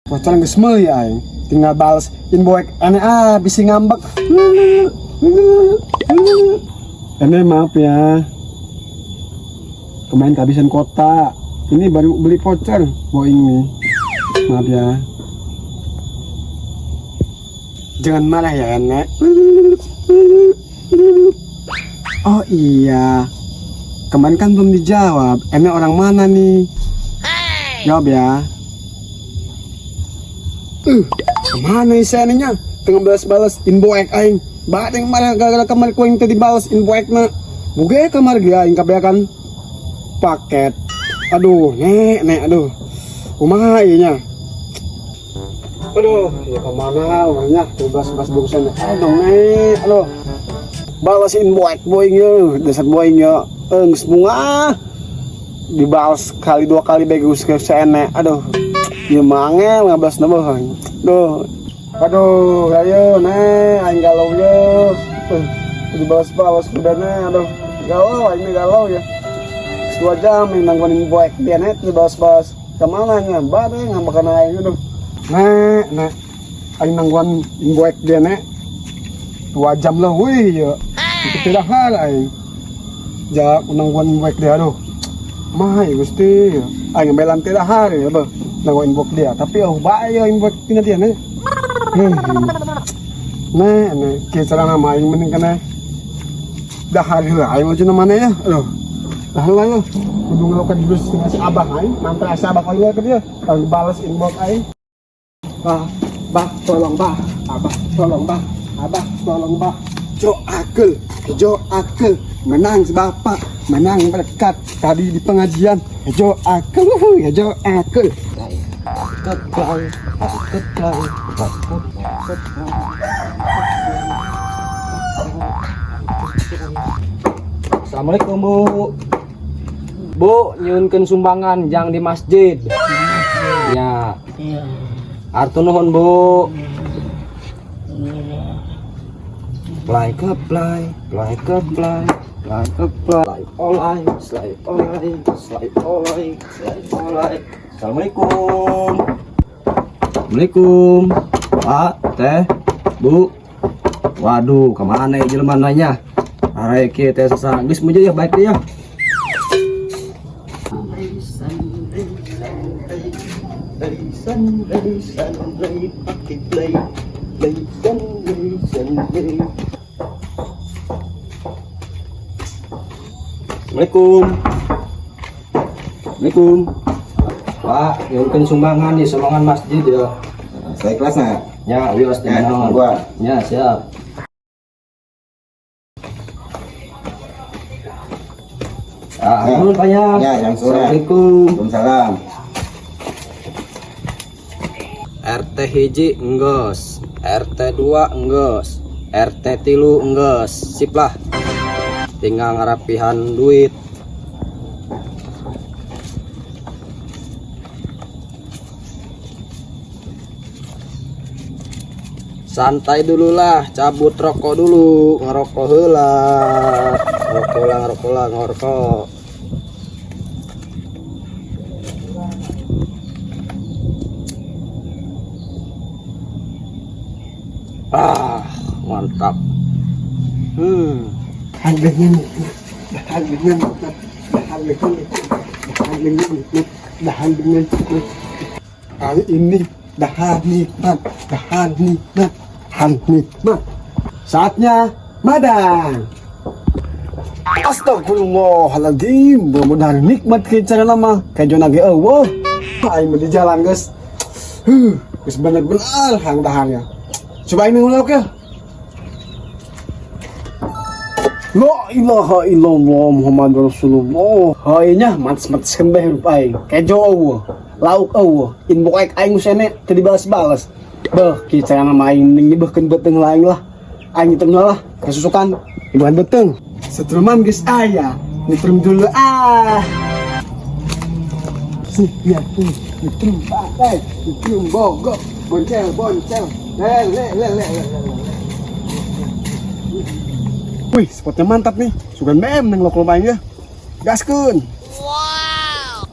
Voucher geus meuli aing. Tinggal bales invoice ane ah bisi ngambek. Ini maaf ya. Kemarin kehabisan kota. Ini baru beli voucher Boeing nih. Maaf ya. Jangan marah ya, Nenek. Oh iya. Kemarin kan belum dijawab. Enek orang mana nih? Jawab ya. Kemana isi anehnya? Tengah balas-balas invoice aing. Badeng marah gara-gara kamar ku aing tadi balas invoice na. Buge kamar ge aing kabeakan paket. Aduh, nek, nek, aduh. Kumaha ieu nya? Aduh, ya kemana orangnya? Balas-balas urusan. Aduh, nek, aduh. Balas invoice boing ya, dasar boing ya. Geus bunga. Dibalas kali dua kali bae geus geus enek. Aduh. Ya mangel ngabalas na bohong. Duh. Aduh, ayo nek, aing galau ye. Dibalas-balas kudana, aduh. Galau aing galau ya. 2 jam yang nangguan invoice dia nek dibalas-balas. Kemana nya? Bare ngambek aing aduh. Nek, nek. Aing nangguan invoice dia nek. 2 jam leuwih ya. Itu tidak hal aing. Ja nangguan invoice dia aduh. Mah ya Gusti. Aing ngambelan tidak hal ya beuh. Nangguan invoice dia, tapi oh bae ya invoice tina dia nek. Nek, nek, kieu carana mah aing mending kana dahar heula aing mah mana ya. Aduh. Dahar lah ya. Kudu ngelakukan jurus dengan si abah aing, mantra si abah aing ke dia. Kalau dibalas inbox aing. Bah, bah, tolong bah, abah, tolong bah, abah, tolong bah. Jo akal, jo akal, menang si bapak, menang berkat tadi di pengajian. Jo akal, jo akal. Assalamualaikum Bu. Bu, nyuhunkeun sumbangan jang di masjid. Ya. Iya. Artu nuhun Bu. Play ke play, play ke play, play ke play, olay, slay olay, slay olay, slay olay. Assalamualaikum. Assalamualaikum. Pak, Teh, Bu. Waduh, kemana ya jelema nanya? Arek kieu teh sasa geus muja ya baik deh ya. Assalamualaikum. Assalamualaikum. Pak, nyuhunkeun sumbangan nih, sumbangan masjid ya. Saya kelas nah. Ya, wios Ya, naon. gua. Ya, siap. Ah, Ya. nuhun Pak ya. Ya, yang sore. Assalamualaikum. Waalaikumsalam. RT hiji enggeus, RT 2 enggeus, RT 3 enggeus. Sip lah. Tinggal ngarapihan duit. Santai dulu lah, cabut rokok dulu, ngerokok heula. Ngerokok lah, ngerokok lah, ngerokok. Ah, mantap. Harganya nikmat, harganya nikmat, harganya nikmat, harganya nikmat, harganya nikmat. Kali ini dahar nikmat, dahar nikmat, dahar nikmat. Saatnya madang. Astagfirullahaladzim, mudah-mudahan nikmat ke cara lama. Kayak jona ge eueuh. Aing mah di jalan, guys. Huh, geus bener-bener hang daharnya. Coba ini ngulok ya. La ilaha illallah Muhammad Rasulullah. Hainya mats-mats kembeh hirup aing. Kejo eueuh, lauk eueuh, inbox aing usene teu dibalas-balas. Beuh, kieu carana mah aing mending nyebeuhkeun beuteung lain lah. Aing nyetrum lah, kesusukan ibuan beuteung. Setruman geus aya, nyetrum dulu ah. Sih, ya, nyetrum pakai, nyetrum bogok, boncel, boncel. Le, le, le, le, le, le. Wih, spotnya mantap nih. Sugan BM neng lokal main ya. Gaskeun. Wow.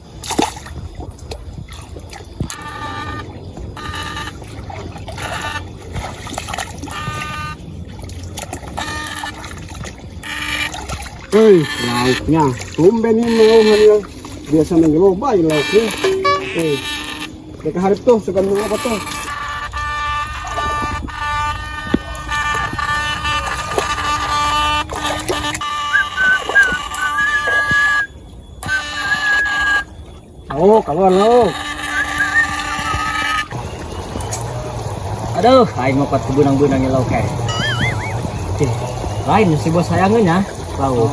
Hei, lauknya. Tumben ini mau ya. Biasa nenggeloba ya lauknya. Hei, mereka harap tuh, suka mau apa tuh? Oh, keluar lauk. Aduh, aing mau kuat kebenang-benangnya lauk kayak. Ih, lain si bos sayangeun ya, lauk.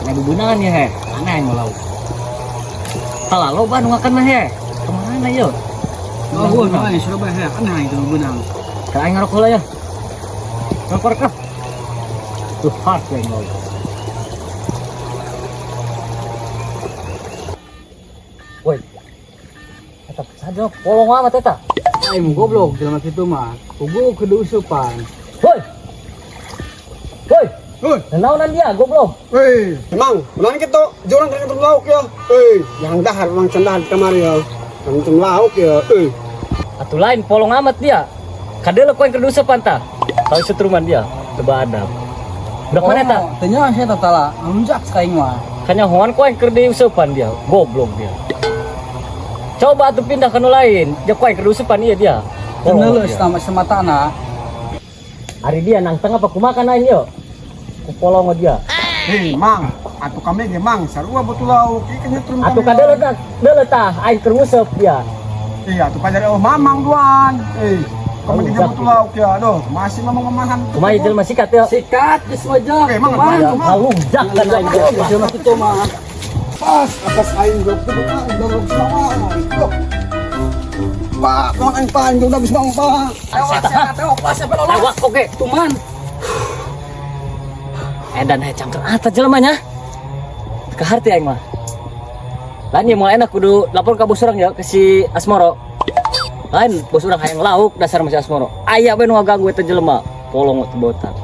Kena bebenangan ya he, aneh aing mau lauk. Salah loba nu ngakan mah he. Kemana yo? Oh, nah, Surabaya he, aneh itu benang. Ka aing ngarokok lah ya. Ngarokok rekah. Tuh hard aing lauk. Woi. Eta sajok polong amat eta. Aing goblok jelema kitu mah. Pugu kudu usupan. Woi. Woi. Woi, Naonan dia goblok. woi, emang, menan gitu, jurang kena ketemu lauk ya. Woi, yang dahar, orang cendahar kemari ya. Yang ketemu lauk ya, eh. Atuh lain polong amat dia. Kadeuleuh ku aing keur diusepan tah. Tahu setruman dia, teu adab. Budak mana eta? Teu nyaho sia tala, ngelunjak ka aing mah. Kanyahoan ku aing keur diusepan dia, goblok dia. Coba atuh pindah ke nu lain, jeung ku aing keur diusepan ieu dia. Teu Polong neuleus dia. sama sematana. Ari dia nang tengah apa kumakan aing yo? Ku polong dia. Hei, mang, atuh kami ge mang, sarua butuh lauk, ieu kan nyetrum Atuh kami. kadeuleuh tah, deuleuh tah aing keur nguseup dia. Iya, atuh pajar oh mamang duan. Eh, kami ge Lunjak butuh lauk ya. Aduh, masih mamang mamahan. Kumaha jelema sikat ya? Sikat geus wajah. Oke, mang, Kumaha? mang. Ngalunjak kan aing dia. Jelema kitu mah. Pas, atas aing goblok ah, goblok sama. Pak, tolong aing pak, aing udah bisa bang pak. Awas ya, awas ya, lolos. Lewat oke. Tuman. Edan he cangker ata jelemanya. Keharti aing mah. Lain ya mau enak kudu lapor ke bos urang ya ke si Asmoro. Lain bos urang hayang lauk dasar masih Asmoro. Aya we nu ngaganggu eta jelema. Polong teu botak.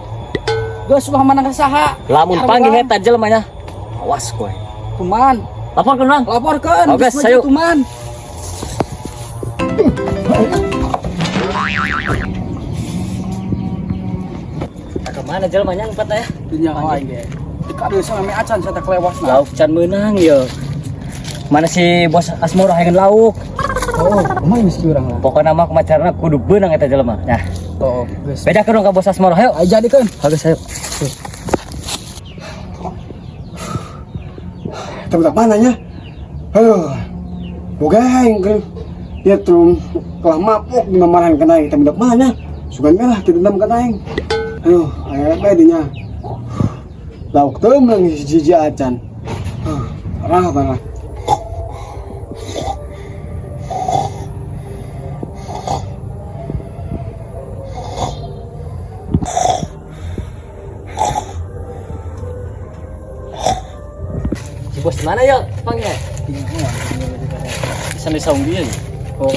Geus ulah manang ka saha. Lamun panggih eta jelemanya. Awas kowe. Tuman. Lapor ke urang. Laporkeun. Oke, geus maju, sayu. Tuman. Ke mana jelemanya empat ya? Teu nyaho aing ge. Teu kadeuleuh sama me acan sia teh kelewasna. Lauk can meunang ye. Mana si bos Asmoro hayang lauk. Oh, kumaha geus urang lah. Pokokna mah kumacarna kudu beunang eta jelema. Nah, Oh, geus. bedakeun ka bos Asmoro hayo. Ayo jadikeun. Bagus hayo. Kita budak mana nya? Aduh, boga aing keur. Ya trum, kelah mapuk di mamaran kana aing. Kita budak mana nya? Sugan lah kita dendam kana aing. Aduh, aing bae dinya. Lauk teu meunang hiji-hiji acan. Parah parah. Si bos mana ya? Panggil. Bisa disaung dia ya? Oh,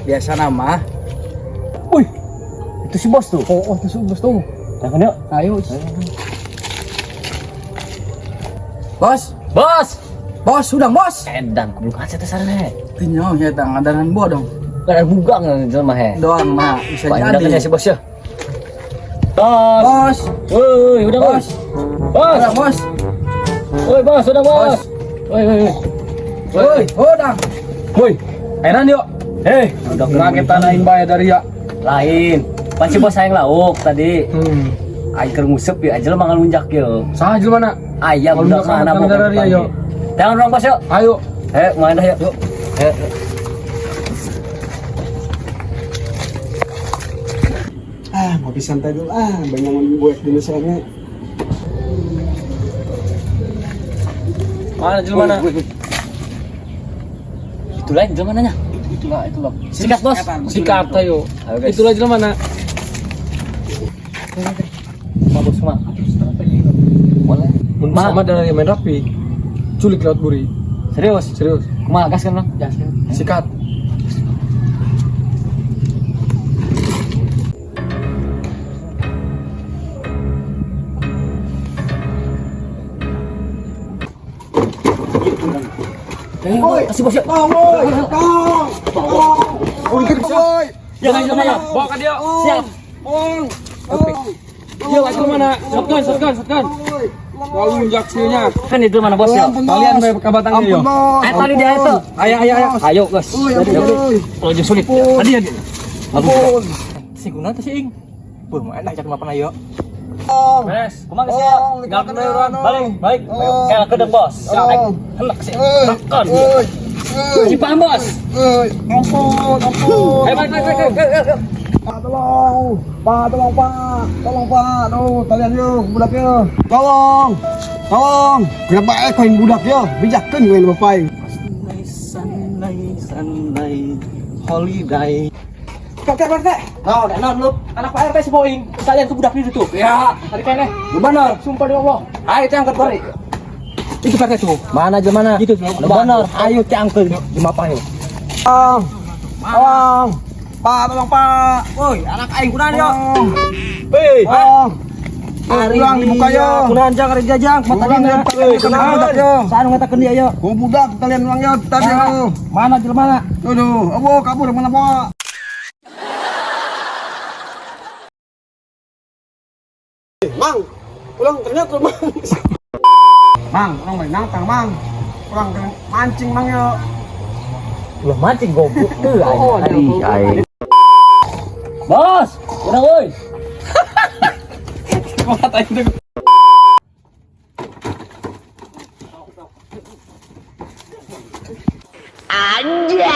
biasa nama. Wih, itu si bos tuh. Oh, itu si bos tuh. Jangan yuk. Ayo. Bos, Bos! bos, sudah bos. Edan, goblok aja teh sarana he. Teu nyaho sia teh ngadaran bodong. Kada bugang jelema he. Doang mah bisa Pak, jadi. jadi. Si bos ya. Bos. Bos, Woi, udah bos. bos. Bos. Udah bos. Woi, bos, udah bos. Woi, woi, woi. Woi, udah. Woi. Edan yuk. Hei, udah Ngaget tanain bae dari ya. Lain. Pan si bos hayang lauk tadi. Aing keur nguseup ya jelema ngalunjak ye. Saha jelema mana? Ayam Ngalunjak budak mana sama mau dari dia, yo. Jangan orang bos yuk. Ayo. Main dah yuk. Eh. Ah, ngopi santai dulu ah, banyak buat di sana. Mana jelema mana? Itu lain jelema nanya. Itulah, itulah. Sikat bos. Sikat ayo. Ayo, guys. Itulah jelema mana? Ma bos ma. Boleh. Mun Ma. sama dari main rapi. Culik laut buri. Serius? Serius. Kumaha gas kan, Bang? Sikat. Woi, Kasih bos yuk. tong, woi, tong, tong. Woi, Ya, ya, ya. Bawa ke dia. Siap. tong, tong. Iya, lagi mana? Shotgun, shotgun, shotgun. Woi, Walunjak sieunya. Kan itu mana bos ya? Kalian bae ka batang ieu. Eh tali dia itu. Aya aya aya. Ayo guys. Kalau jeung sulit. Tadi ya. Ampun. Si guna teh si ing. Puh, mah enak cak mapan ayo. Beres. Kumaha geus ya? Tinggal urang. Balik, balik. Kayak kedeng bos. Hendak sih. Tekan. Si paham bos. Ampun, ampun. Ayo balik, balik, balik, balik, balik. Pak, tolong. Pak, tolong, Pak. Tolong, Pak. Aduh, talian yo, budak yo. Tolong. Tolong. Kenapa kau yang budak yo? Bijakkeun kowe bapak aing. Sunday, Sunday, holiday. Kakek RT. No, non, lu anak Pak RT si Boing. Sekalian ke budak itu tuh. Ya, tadi kene. Lu bener. Sumpah demi Allah. Ayo cangkut bari. Itu RT tuh. Mana aja mana? Gitu, tuh. Lu bener. Ayo cangkut. Lima apa yuk? Tolong. Tolong. Pak, tolong, Pak. Woi, anak aing kunaon yo? Hei. Tolong. Ulang dibuka yo. Kunaon jang ari jajang mata Ulang dina. ya, talian budak yo. Sanu ngatakeun dia yo. Gua budak talian ulang yo tadi yo. Mana jelema mana? Aduh, abo kabur mana, Pak? Mang, ulang ternyata Mang. Mang, ulang main nangkang, Mang. Ulang mancing, Mang yo. Lu mancing goblok tuh aing. Aing. Bos, udah woi. Mata itu. Anjay.